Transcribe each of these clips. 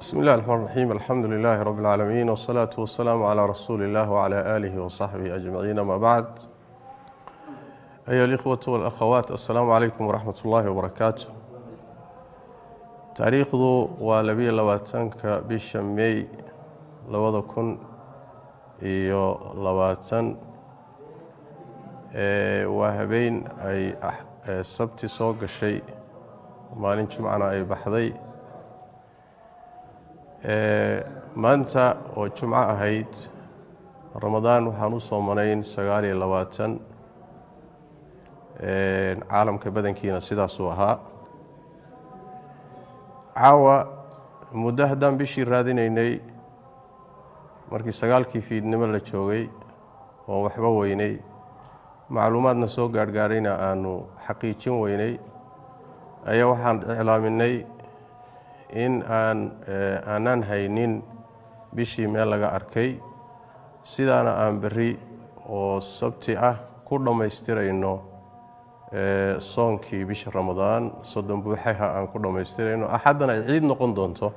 Bismi illahi raxmaan raxiim, alxamdu lilaahi rabbi اlcaalamiin, wasalaatu wasalaamu calaa rasuuli illah wacalaa aalihi wasaxbihi ajmaciin, ama bacd. Ayuha alikhwatu walakhawaat, assalaamu calaykum waraxmat ullaahi wabarakaatu. Taariikhdu waa 22-ka bisha Mey 2020. Waa habeen ay Sabti soo gashay, maalin Jumcana ay baxday. Maanta oo Jumco ahayd, Ramadaan waxaan u soomanayn 29. Caalamka badankiina sidaasuu ahaa. Caawa muddo haddaan bishii raadinaynay, markii 9-kii fiidnimo la joogay oon waxba weynay, macluumaadna soo gaarhgaarhayna aanu xaqiijin weynay, ayaa waxaan iclaaminay in aan aanaan haynin bishii meel laga arkay, sidaana aan berri oo Sabti ah ku dhammaystirayno soonkii bisha Ramadaan, 30 buuxaha aan ku dhammaystirayno, Axaddana ay ciid noqon doonto.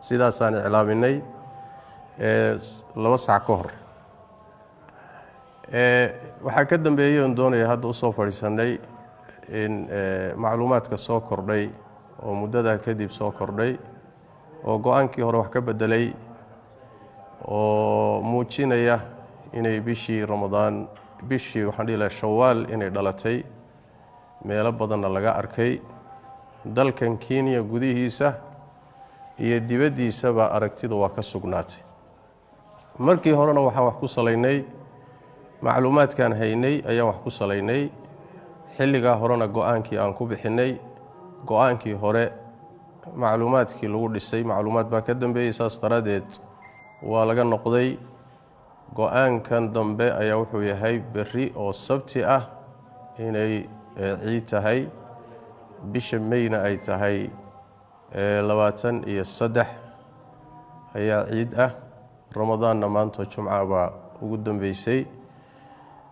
Sidaasaan iclaaminay 2 sac ka hor. Waxaa ka dambeeyey oon doonaya hadda usoo fadhiisanay in macluumaadka soo kordhay oo muddadaa kadib soo kordhay oo go-aankii hore wax ka bedelay oo muujinaya inay bishii Ramadaan, bishii waxaan dhihi laha Shawaal, inay dhalatay, meelo badanna laga arkay dalkan Kenya gudihiisa iyo dibaddiisaba. Aragtidu waa ka sugnaatay. Markii horena waxaan wax ku salaynay macluumaadkaan haynay ayaan wax ku salaynay. Xilligaa horena go-aankii aan ku bixinnay, go-aankii hore macluumaadkii lagu dhisay, macluumaad baa ka dambeeyey, saas daraaddeed waa laga noqday. Go-aankan dambe ayaa wuxuu yahay berri oo Sabti ah inay ciid tahay, bisha Meyna ay tahay 23 ayaa ciid ah, Ramadaanna maanta Jumca baa ugu dambeysay.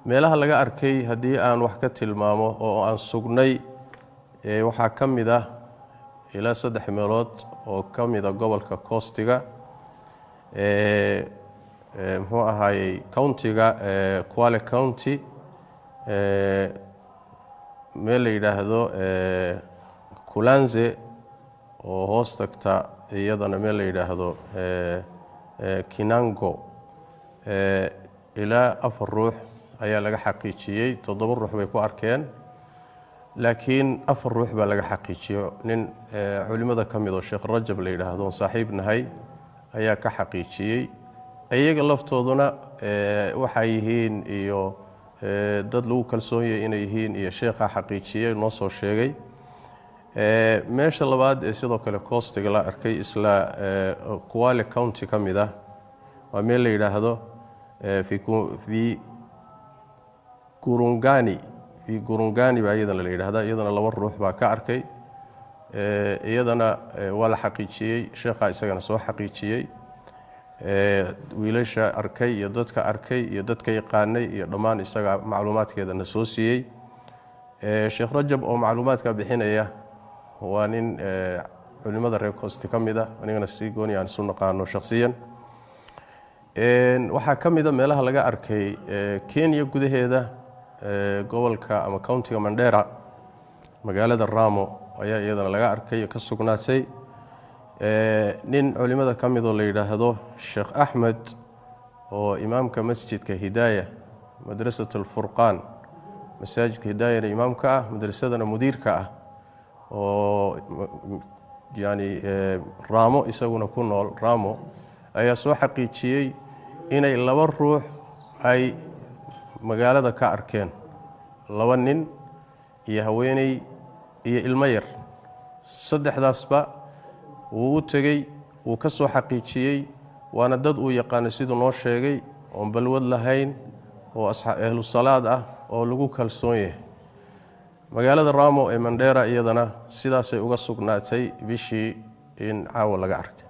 Meelaha laga arkay haddii aan wax ka tilmaamo oo aan sugnay, waxaa ka mid ah ilaa 3 meelood oo ka mida gobolka Coastiga, muxuu ahaayey, countyga Kwale County, meel la yidhaahdo Kulanze oo hoos tagta iyadana meel la yidhaahdo Kinango. Ilaa 4 ruux ayaa laga xaqiijiyey. 7 ruux bay ku arkeen, laakiin 4 ruux baa laga xaqiijiyo. Nin culimmada ka mid oo Sheekh Rajab la yidhaahdo oon saaxiib nahay ayaa ka xaqiijiyey. Iyaga laftooduna waxay yihiin iyo dad lagu kalsoon yahay inay yihiin iyo sheekhaa xaqiijiyey, noo soo sheegay. Meesha labaad ee sidoo kale Coastiga la arkay, isla Kwale County ka mid ah, waa meel la yidhaahdo Fi Gurungani. Fi Gurungani baa iyadana la yidhahdaa. Iyadana 2 ruux baa ka arkay. Iyadana waa la xaqiijiyey, sheekhaa isagana soo xaqiijiyey. Wiilasha arkay iyo dadka arkay iyo dadka yaqaanay iyo dhammaan isaga macluumaadkeedana soo siiyey. Sheekh Rajab oo macluumaadka bixinaya waa nin culimada reer Coasti ka mid ah, anigana si gooni aan isu naqaano shakhsiyan. Waxaa ka mida meelaha laga arkay Kenya gudaheeda, gobolka ama countyga Mandera, magaalada Ramo ayaa iyadana laga arkay oo ka sugnaatay. Nin culimada ka midoo la yidhaahdo Sheekh Axmed oo imaamka masjidka Hidaaya, Madrasat Alfurqaan, masaajidka Hidaayana imaamka ah, madrasadana mudiirka ah, oo yani Raamo isaguna ku nool Raamo, ayaa soo xaqiijiyey inay 2 ruux ay magaalada ka arkeen, 2 nin iyo haweeney iyo ilmo yar. Saddexdaasba wuu u tegey, wuu ka soo xaqiijiyey, waana dad uu yaqaano siduu noo sheegay, oon balwad lahayn oo ahlu salaad ah oo lagu kalsoon yahay. Magaalada Ramo ee Mandheera iyadana sidaasay uga sugnaatay bishii in caawa laga arkay.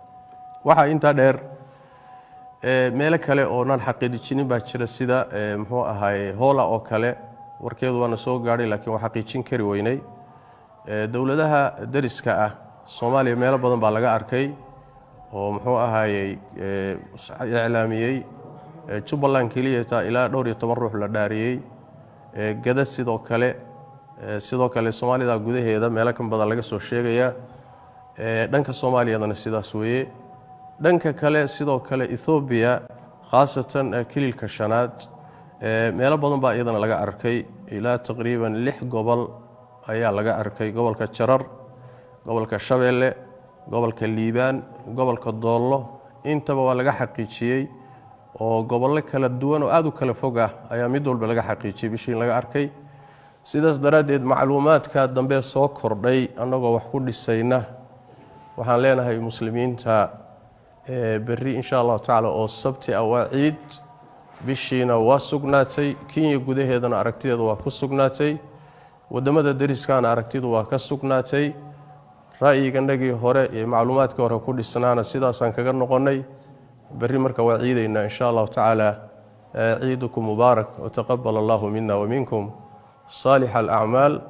Waxaa intaa dheer, meelo kale oonaan xaqiijinin baa jira, sida muxuu ahaaye, Hoola oo kale. Warkeedu waana soo gaadhay, laakiin waa xaqiijin kari weynay. Dowladaha dariska ah Soomaaliya meelo badan baa laga arkay. Oo muxuu ahaayey iclaamiyey Jubbaland keliyataa ilaa dhowr iyo toban ruux la dhaariyey, Gada sidoo kale. Sidoo kale Soomaalida gudaheeda meelo kan badan laga soo sheegayaa. Dhanka Soomaaliyadana sidaas weeye. Dhanka kale sidoo kale Ethoobiya, khaasatan Kililka Shanaad, meelo badan baa iyadana laga arkay. Ilaa taqriiban 6 gobol ayaa laga arkay: gobolka Jarar, gobolka Shabeelle, gobolka Liibaan, gobolka Doollo. Intaba waa laga xaqiijiyey, oo gobollo kala duwan oo aada u kala fog ah ayaa mid walba laga xaqiijiyey bishii in laga arkay. Sidaas daraaddeed, macluumaadka dambe soo kordhay annagoo wax ku dhisayna, waxaan leenahay muslimiinta, berri insha Allahu tacaala oo Sabti ah waa ciid. Bishiina waa sugnaatay. Kenya gudaheedana aragtideeda waa ku sugnaatay, waddamada dariskaana aragtidu waa ka sugnaatay. Ra'yiganagii hore iyo macluumaadkii hore ku dhisnaana sidaasaan kaga noqonnay. Berri marka waa ciidaynaa insha Allahu tacaala. Ciidukum mubaarak, wataqabal allahu mina waminkum saalix alacmaal.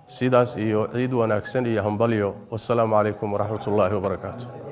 Sidaas iyo ciid wanaagsan iyo hambalyo. Wasalaamu calaykum waraxmat ullaahi wabarakaatu.